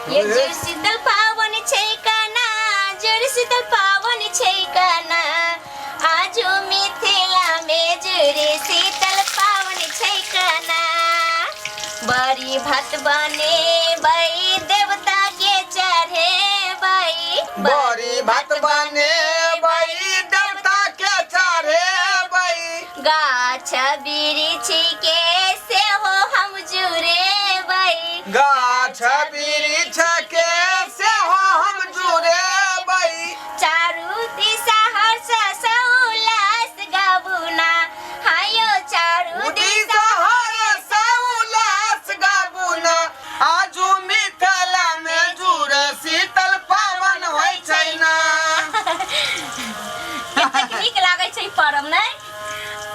ये जुड़ शीतल पावन छै काना, जुड़ शीतल पावन छै काना, आजू मिथिला में जुड़ शीतल पावन छै काना। बड़ी भात बनेबै देवता के चढ़ेबै, बड़ी भात बनेबै देवता के चढ़ेबै, गाछ वृक्ष के सेहो हम जुड़ेबै, गाछ वृक्ष के सेहो हम जुड़ेबै, चारू दिशा हर्ष सँ उल्लास गाबू ना, हायो चारू दिशा हर्ष सँ उल्लास गाबू ना, आजू मिथिला मे जुड़ शीतल पावन होइ छै ना। कतेक नीक लागै छै ई पर्व नै?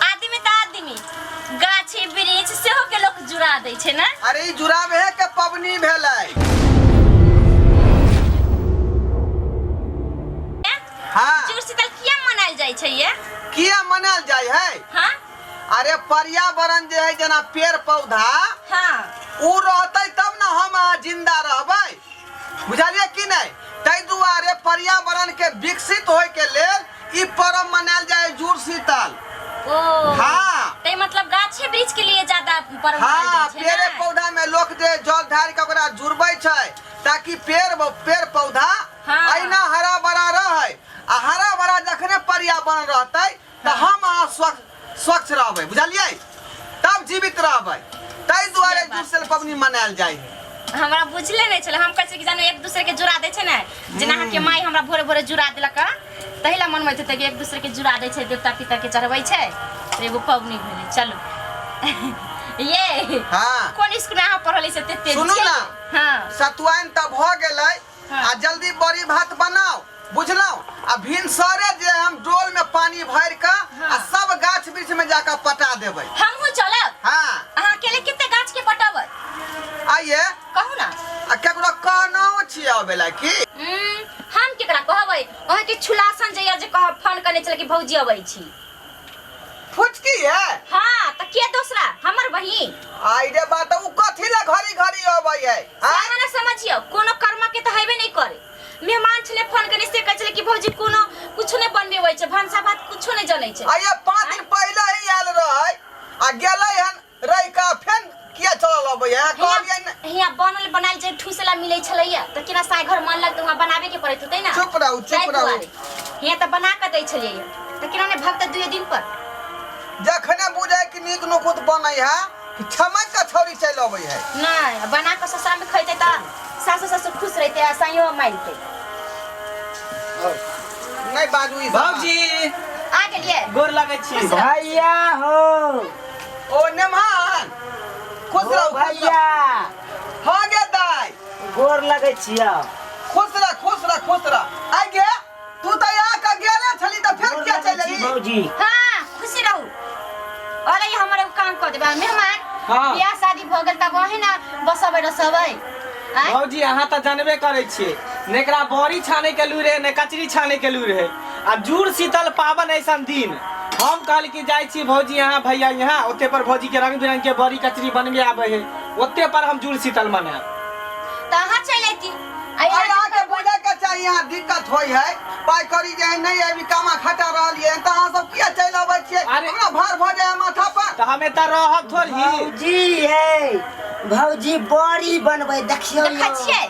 आदमी तऽ आदमी, गाछी वृक्ष सेहो के लोक जुड़ा दै छै ने। अरे ई जुड़ावे के पबनी भेलै। हाँ। जुड़ शीतल किया मनायल जाइ छै ये? किया मनायल जाइ है? हाँ। अरे पर्यावरण जे है जेना पेड़ पौधा, हाँ, उ रहतै तब ने हम अहाँ जिंदा रहबै, बुझलियै कि नहि? ताहि दुआरे पर्यावरण के विकसित होय के लेल ई पर्व मनायल जाय है जुड़ शीतल। ओ हाँ। ते मतलब गाछे वृक्ष के लिए ज्यादा पर्व मनायल हाँ, जाइ छै पेड़े ने? पौधा में लोक जे जल ढार के ओकरा जुड़बै छै ताकि पेड़ पेड़ पौधा हाँ। अहिना हरा भरा रहै, आ हरा भरा जखने पर्यावरण रहतै तऽ हम अहाँ स्वच्छ स्वच्छ रहबै, बुझलियै? तब जीवित रहबै। ताहि दुआरे से बात जुड़ पबनी मनायल जाइ है। हमरा बुझले नहि छलै। हम कहै छियै कि जानो एक दूसरे के जुड़ा दै छै ने, जेना अहाँके माय हमरा भोरे भोरे जुड़ा देलक हँ, तहि ला मनबैत हेतै कि एक दूसरे के जुड़ा दै छै, देवता पितर के चढ़बै छै, तऽ एगो पबनी भेलै। चलू ये हाँ। कोन स्कूल में अहाँ पढ़ल से तेज सुनू छियै? ना। हाँ। सतुआइन तऽ भऽ गेलै, हाँ। आ जल्दी बड़ी भात बनाओ, बुझलहुँ? आ भिनसरे जे हम डोल में पानी भरि कऽ हाँ। आ सब गाछ वृक्ष में जाकऽ पटा देबै। हमहूँ चलब। हाँ। अहाँ अकेले कते गाछ के पटेबै? आइए। कहू ना। आ केकरो कहनो छियै अबै ला की? हम केकरा कहबै? अहाँके छुलासन जइया जे कहब फोन करने छलै कि भौजी अबै छी। फुचकी है? हाँ, त के दोसरा? हमर बहिन। आई रे बात, उ कथी ला घड़ी घड़ी अबै है? से अहाँ ना समझियौ, कोनो कर्म के त हेबे नहीं करे। मेहमान छलै फोन करने से कहै छलै कि भौजी कोनो कुछो नहीं बनबे होइ छै, भनसा भात कुछो नहीं जनै छै। आइए 5 दिन पहिले ही आयल रहै आ गेलै हन रहि कऽ, फेन किया चलल अबै है? कहलियै ने। हियाँ बनल बनायल जे ठूसला मिलै छलैया तऽ केना साय घर मानलक तऽ वहाँ बनाबे के पड़ैत होतै ना। चुप रहू, चुप ताहि रहू। दुआरे हियाँ तऽ बना कऽ दै छलियै तऽ केना ने भगतै दुए दिन पर। जखने बुझै कि नीक नुकुत बनै है कि छमक कऽ छौरी चलि अबै है। नहि, बना कऽ ससुरा में खैतै तऽ सासु ससुर खुश रहितै आ साइयो मानितै। नहि बाजू ई सब। भौजी आ गेलियै। गोर लगै छी। भैया हो। ओ नेमहान, खुश ओ रहू, खुश रहू। भैया। हाँ गे दाई। गोर लगै छियौ। खुश रह, खुश रह, खुश रह। आइ गे तू तऽ आ कऽ गेले छली तऽ फेर गोर किया लगै चलि छी एली? भौजी। हाँ खुशी रहू। अरे ई हमर एगो काम कऽ देबै मेहमान। हाँ। बियाह शादी भऽ गेल तब अहीं ना बसबै रसबै। आँय? भौजी अहाँ तऽ जानबे करै छियै ने एकरा बड़ी छाने के लूर है ने कचरी छाने के लूर है, आ जुड़ शीतल पावन ऐसन दिन हम कहल कि जाइ छी भौजी यहाँ भैया यहाँ, ओते पर भौजी के रंग बिरंग के बड़ी कचरी बनबे आबै है, ओते पर हम जुड़ शीतल मनायब। तऽ अहाँ चलि अयती। आ अरे यहाँ अहाँके बुझे के चाही, यहाँ दिक्कत होइ है, पाइ करी जे नहीं अभी कामा खटा रहलियै तऽ अहाँ सब किया चलि अबै छियै? अरे- हमरा भार भऽ जाय माथा पर। तऽ हम एतऽ रहब थोड़ी। भौजी हे भौजी बड़ी बनबै देखियौ देखै यौ। छियै?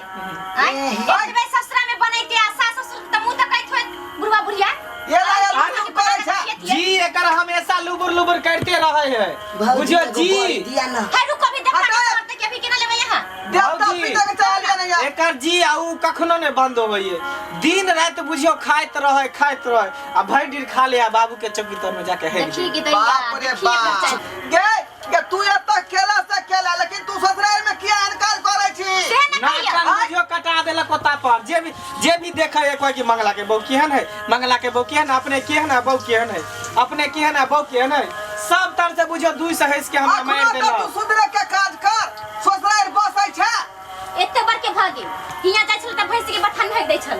आँय? एहे। एतबे ससुरा में बनैते आ सास ससुर के तऽ मुँह तकैत होइत बुढ़वा बुढ़िया। ये ला, ये ला, अहाँके तू करै बना छै। कऽ खियैतियै। जी एकर हमेशा लुबुर लुबुर करते रहे है, भौजी बुझियो एगो जी। बड़ी दिया ना। हे रुको अभी देखा हटाओ। नहीं पड़ते कि अभी केना लेबै यहाँ। देवता भौजी, पिता के चलि गेलै यहाँ। एकर जी आ उ कखनो नहि बंद होबै है, दिन राति बुझियो खाइत रहे खाइत रहे आ भरि दिन खा ले आ बाबू के चौकी तर में जाके हेग देखी दे। कि दैया, बाप रे देखी एकर बाप। चालि। गे गे तू एतऽ केला से केला, लेकिन तू ससुराल में किया इनकार करै छी? से ने नाक कहिया। कान बुझियो कटा देलक ओता पर। जे भी देखै है कोई कि मंगला के बहू केहन है, मंगला के बहू केहन है, अपने केहन है, बहू केहन है, अपने केहन है, बहू केहन है, सब तर से बुझियो दुई से हंस के हमरा मारि अखनो तऽ देलक। तू सुधरे के काज कर, ससुराल बसै छै। एते बड़ के भऽ गेल, हियाँ जाइ छल तऽ भैंस के बथान भागि दै छल।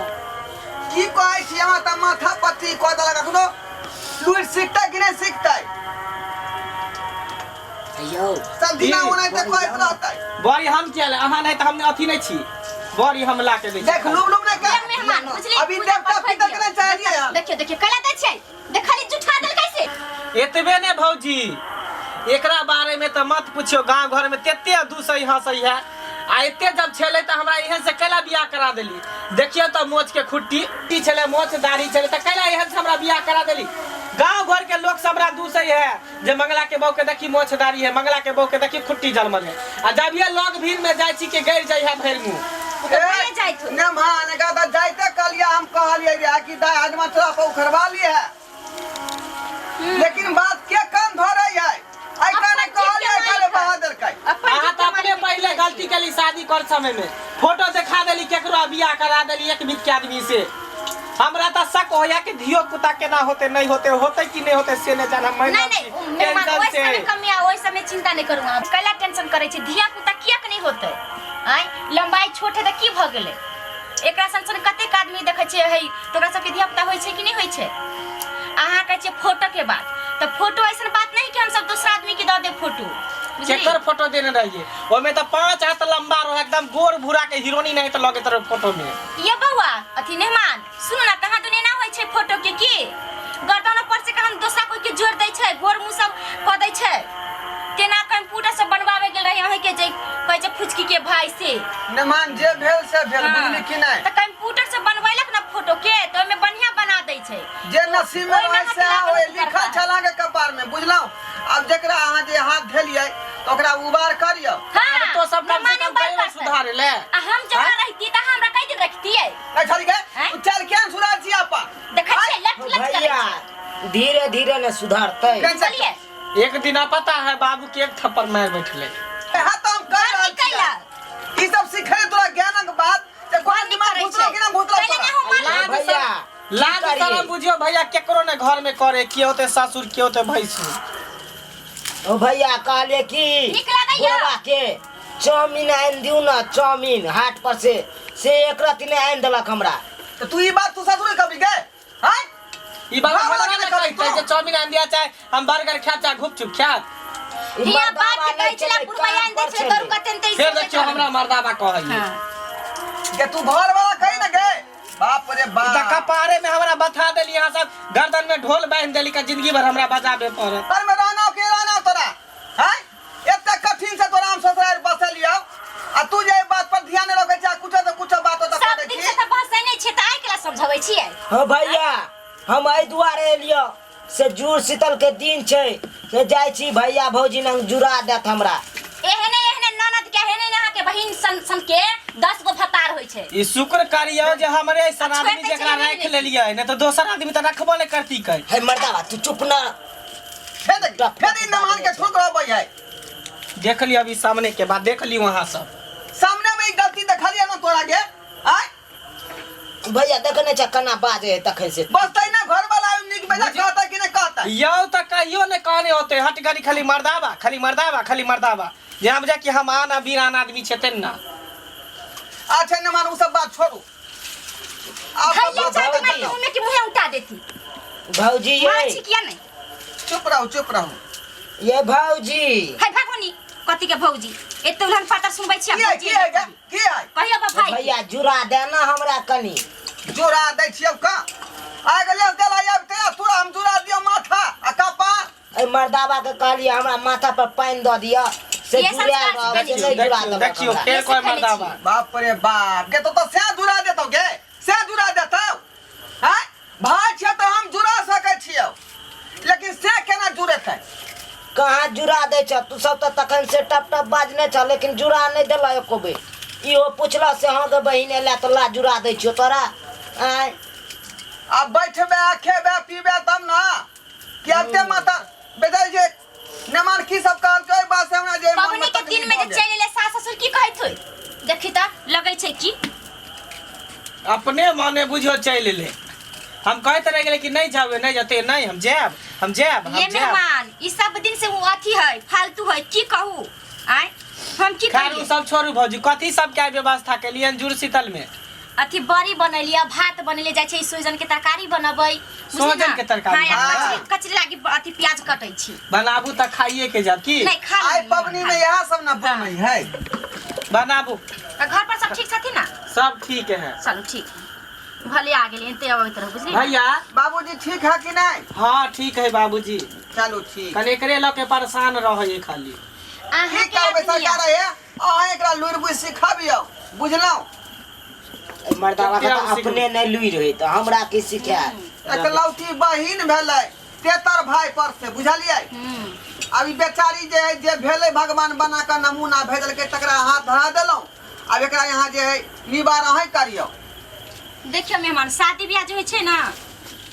की कहै छी, हमरा तऽ माथा पत्ती कऽ देलक। अखनो लुरि सिखतै कि नहि सिखतै? यौ सब दिना की? ओनाहिते कहैत रहतै। बड़ी हम किया ले, अहाँ नहि तऽ हम अथी नहि छी। बड़ी हम ला के दै देख छी। लुब लुब नहीं ये मेहमान कर बुझली अभी पूजा देवता पाठ पितर दियौ। के नहीं चाहिए देखियो देखियो कैला दै छै देखली जुठा देल कैसे एतबे ने भौजी एकरा बारे में तऽ मत पूछियो गांव घर में तेते दूसई हंसई है आ एते जब छेले तऽ हमरा एहन से कैला बियाह करा देली देखियो तऽ मोच के खुट्टी ई छेले मोच दाढ़ी छेले तऽ कैला एहन से हमरा बियाह करा देली गांव घर के लोग सब हमरा दूसई है जे मंगला के बहू के देखी मोछ दाढ़ी है मंगला के बहू के देखी खुट्टी जलमल है आ जब ये लोग भीड़ में जाइ छी के गैर जाइ है भरि मुंह ओ तऽ भए जाइत होई। मेहमान का तो जाइते कहलिए हम कहलिए रे कि दाई आजमा तोरा पर उखड़वा लिए है लेकिन बात के कान धरे है आई काने अपन जीभ के कहलिए मालिक करे है। बहादुर का अपन अहाँ जीभ तऽ के अपने मालिक पहिले है। गलती केली शादी कर समय में फोटो देखा देली केकरो आ बियाह करा देली एक बीत के आदमी से हमरा तऽ शक होया कि धियो पुता केना होते नहीं होते होते कि नहीं होते से नहीं जान हम नहीं नहीं ओ मेहमान टेंशन ओहि से समय कमी आ ओहि समय चिंता नहीं करू अहाँ कैला टेंशन करै छी धिया पुता किएक नहीं होतै आँय लम्बाई छोट है तऽ की भऽ गेलै एकरा सन सन कतेक आदमी देखै छियै है तऽ ओकरा सबके धिया पुता होइ छै कि नहीं होइ छै अहाँ कहै छियै फोटो के बात तऽ फोटो ऐसन बात नहीं कि हम सब दोसरा आदमी के दऽ देब फोटो बुझलियै केकर फोटो देने रहिए ओमे तऽ 5 हाथ लंबा रहे एकदम गोर भूरा के हीरोनी नहीं तऽ लगैत रहे फोटो में ये बौआ अथी मेहमान सुनू ना कहाँ दुनिया ना होइ छै फोटो के की गर्दन पर से कहाँ दोसरा कोई के जोड़ दै छै गोर मुँह सब कऽ दै छै तेना कंप्यूटर सब बनवावे गेल रही अहीं के जे कहै छै फुचकी के भाई से मेहमान जे भेल से भेल बुझली कि नहीं तऽ कंप्यूटर से बनवेलक ना फोटो के तऽ ओहिमे बढ़िया बना दै छै जे नसीब में ओहिमे रहै से अहाँके ओहि लागल लिखल करता। छल अहाँके कपार में बुझलहुँ आब जकरा अहाँ जे हाथ धेलियै तऽ ओकरा उबार करियौ हाँ तो सब कम से मेहमाने कम बड़ कहियो करतै। सुधारे ले आ हम जहाँ रहती तऽ हमरा कई दिन रखतियै नहीं छोड़ी गए आँय? तू चल केहन सुधार छी आपा देखै छियै लट लट करै भैया छै धीरे धीरे ने सुधरतै कैसे बुझलियै एक दिना पता है बाबू के एक थप्पड़ मार बैठले हाँ तो हम कर रहल घर निकैला। छियै ई सब सिखै तोरा ज्ञानक बात जे कोन घर दिमाग निकरै घुसलो छै। कि ना घुसलो पहिले तोरा ना हम लाज भैया शरम लाज की करियै? शरम बुझियो भैया केकरो ने घर में करे के होते ससुर के होते भैंसुर ओ भैया कहले कि नीक लागैया? बुढ़वा के चाउमीन आनि दियौ ने चाउमीन हाट पर से एक रत्ती नहि आनि देलक हमरा तो तू ई बात तू ससुर कभी गए हैं ई बात हाँ, हमरा वाला ने के कहै कही जे चाउमीन आन दिया चाहे हम बर्गर खायब चाहे गुपचुप खायब ई हिया मर्दाबा बाप के नहि कहै छलै छलै, बुढ़वा काम आनि दै पर छलै छलै। तोर कतेन तै फेर देखियो हमरा मर्दाबा कहै हां के तू घर वाला कही ना गए बाप रे तऽ बाप कपारे में हमरा बथा देली यहाँ सब गर्दन में ढोल बांधि देली का जिंदगी भर हमरा बजाबे पड़त घर में रहना के रहना तोरा हैं एते कठिन से तोरा हम ससुराल बसलियो आ तू जे बात पर ध्यान नहीं रखे छै कुछो से कुछो बात होता सब दिन से तऽ बहसै नहि छियै तऽ आइ केला समझबै छियै हँ भैया हम एहि दुआरे एलियो से जुड़ शीतल के दिन छै से जाइ छी भैया भौजी लग जुड़ा देत हमरा एहने एहने ननद के एहने अहाँ के बहिन सन सन के 10 गो भतार होइ छै ई शुक्र करियो जे हमरे ऐसन आ छोड़ि आदमी दै जेकरा छै, राखि लेलियै नहि तऽ दोसर आदमी तऽ रखबो नहि करती कै हे मर्दाबा तू चुप न फेर देख फेर ई नमहर के ठोक रहबै है देख लियो अभी सामने के बात देख लियो अहाँ सब सामने में ई गलती देखलियै ना तोरा के आय भैया देखने छ केना बाजे है तखन से बस तै ना घर वाला नीक बेजा कहता कि नहीं कहता यौ तऽ कहियो नहि कहने होते हट गरी खाली मर्दाबा खाली मर्दाबा खाली मर्दाबा जे हम जा कि हम आन आ बीरान आदमी छै तेन ना अच्छा न मान उ सब बात छोड़ू आब सब खाइए बात चाहे छोड़ू। तो मैं मुँह में कि मुँहे उठा देती भौजी मारै ये छी किया नहीं चुप रहू चुप रहू ये भौजी हाय भागोनी कथी के भौजी एते उलहन पातर सुनबै छी की है की है गे? की है कहियो बा भाई भैया जुड़ा देना हमरा कनी जोड़ा दै छियौ का आ गेलियै देला आब ते तोरा हम जोड़ा दियौ माथा आ कपार एहि मर्दाबा के कहलियै हमरा माथा पर पानि दऽ दिअ से ये जुड़ायल संस्कार रहब से देखियो नहि जुड़ा देखियो देलक देखियो हमरा फेर कोई ये सिखैले मर्दाबा बाप रे बाप के तो तो से जुड़ा देतौ गे से जुड़ा देतौ हैं भाई छियै तऽ हम जुड़ा सकै छियौ लेकिन से केना जुड़ेतै कहाँ जुड़ा दै छ तू सब तऽ तखन से टप टप बाजने छ लेकिन जुड़ा नहि देलह एको बेर इहो पुछलह से हँ गे बहिन एला तऽ ला जुड़ा दै छियौ तोरा आँय आब बैठबे खेबे पीबे तब ना कि आबते माता बेचारी जे नमान की सब कहलकै ओहि बात से हमरा जे मन पबनी में के दिन तकलीफ में भऽ जे गेल। चलि एलै सास ससुर की कहैत होय देखी तऽ लगै छै की अपने मने बुझियो चलि एलै हम कहैत रहि गेलै कि नहीं जाबे नहीं जते नहीं हम जायब हम जायब हम ये जायब मेहमान ई सब दिन से वो अथी है फालतू है की कहू आय हम की खैर उ करिए सब छोड़ू भौजी कथी सब के व्यवस्था केलियन जुड़ शीतल में अथी बड़ी बनेलियै भात बनेले जाइ छै सोहजन के तरकारी बनबै बुझली सोहजन ना? के तरकारी, हाँ, हाँ। कचरी कचरी लागी अथी प्याज कटै छी बनाबू तऽ खाइए के जाब की नहीं खा आइ लेबै, पबनी में इएह सब ना बनै है बनाबू तऽ घर पर सब ठीक छथिन ना? सब ठीक है। चलू ठीक है, भले आ गेली, एते अबैत रहू, बुझली? भैया। बाबूजी ठीक है कि नहीं? हाँ ठीक है बाबूजी। चलू ठीक। कने एकरे लऽ के परेशान रहै खाली। अहाँ की के करबै अखनी सरकार हे, अहाँ एकरा लुरि बुझि सिखबियौ, बुझलहुँ? मर्दावा के कते तऽ आब अपने नहि लुरि होय तऽ हमरा की सिखायत? एकलौती बहिन भेलै तेतर भाई पर से, बुझलियै? हम्म। अब ई बेचारी जे है जे भेलै भगवान बना कऽ नमूना भेजलकै, तकरा हाथ धरा देलहुँ। आब एकरा यहाँ जे है निवार अहीं करियौ। देखियौ मेहमान, शादी ब्याह जे होइ छै ने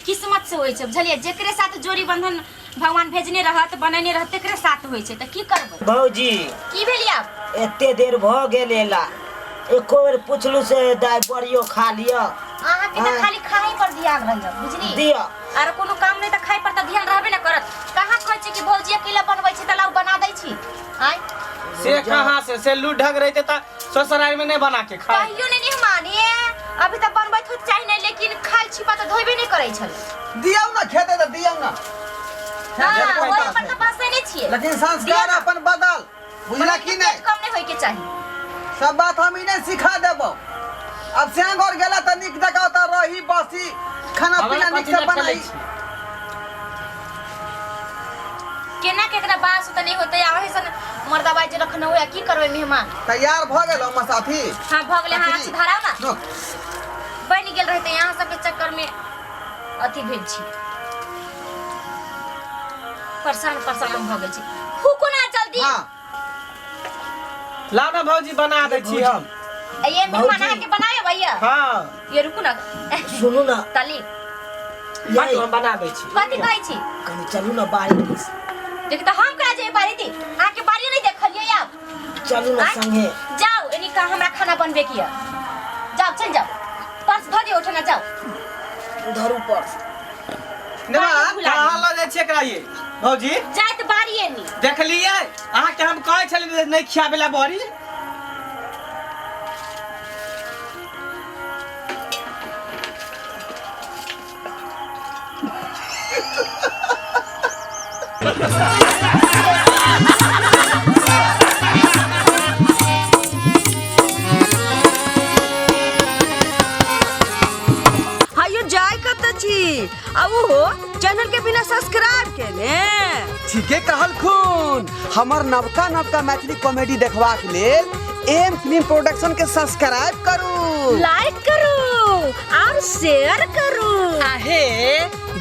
किस्मत से होइ छै, बुझलियै? जेकरे साथ जोड़ी बंधन भगवान भेजने रहत, बनेने रहत, तेकरे साथ होइ छै, तऽ की करबै? भौजी। की भेल आब? एते देर भऽ गेल एला, एको बेर पुछलू से दाइ बड़ियो खा लिअ? अहाँके तऽ हाँ। खाली खाही पर ध्यान रहैए, बुझली? दिअ। आरो कोनो काम नहि तऽ खाइ पर तऽ ध्यान रहबे ने करत। कहाँ कहै छी कि भौजी अकेला बनबै छी तऽ लाउ बना दै छी? आँय। से कहाँ से से लू ढग रहते तऽ ससुराल में नहीं बना के खाए। कहियो नहि मेहमान, ए अभी तऽ बनबैत होइत चाही नहि, लेकिन खाल छिपा तऽ धोबे नहि करै छलै। दियौ ने खेतै तऽ दियौ ने। हाँ, खेतै ओहि तऽ पर तऽ बसै नहि छियै। लेकिन संस्कार दियौ ने। अपन बदल, बुझला कि पेट नहि? कम नहि होइके चाही। सब बात हम ई नहि सिखा देबौ। अब श्यामगढ़ गेला तऽ नीक जकाँ ओतऽ रही बसी, खाना हमरा पीना नीक कथी से लए खेलै बनाई। छी? केना के एकरा बास तऽ नहि होतै, आ सन मर्दाबा जे रखने हुए, की करबै मेहमान? तैयार भऽ गेल हमर साथी? हाँ, भऽ गेलै। अहाँ कचरी। सुधाराउ ने। रुक। बनि गेल रहतै, अहाँ सबके चक्कर में अथी भेल छी, परेशान परेशान हम भऽ गेल छी। फूकू ना जल्दी। हाँ। लाउ ने भौजी, बना दै छी हम। ये मेहमान, भौजी। अहाँके बनाए भैया? हाँ। ये रुकू ना। सुनू ने। तली। हटू, हम बना दै छी। कथी कहै छी? कनि चलू ने बाड़ी दिस। देख तऽ हम करा जेबै बाड़ी दी? अहाँके बाड़ी नहि देखलियै आब। चलू ने आँय? संगे। जाउ एनी का, हमरा खाना बनबे किया। जाउ, चल जाउ, पर्स धऽ दियौ ओठना, जाउ। धरू पर्स। नेमान। भुला कहाँ लऽ जाइ छी एकरा ये भौजी? जाइत बाड़ी एनी। देखलियै, अहाँके हम कहै छलियै जे नहि खियाबै ला बड़ी। हायो, जाय कतऽ छी आ ओहो चैनल के बिना सब्सक्राइब केने? ठीके कहलखुन। हमर नवका नवका मैथिली कॉमेडी देखबाक लेल एम फिल्म प्रोडक्शन के सब्सक्राइब करू, लाइक करू और शेयर करू। आहे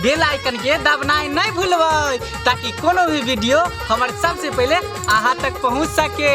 बेल आइकन के दबनाइ नहि भूलबै, ताकि कोनो भी वीडियो हमर सबसे पहिले अहाँ तक पहुँच सके।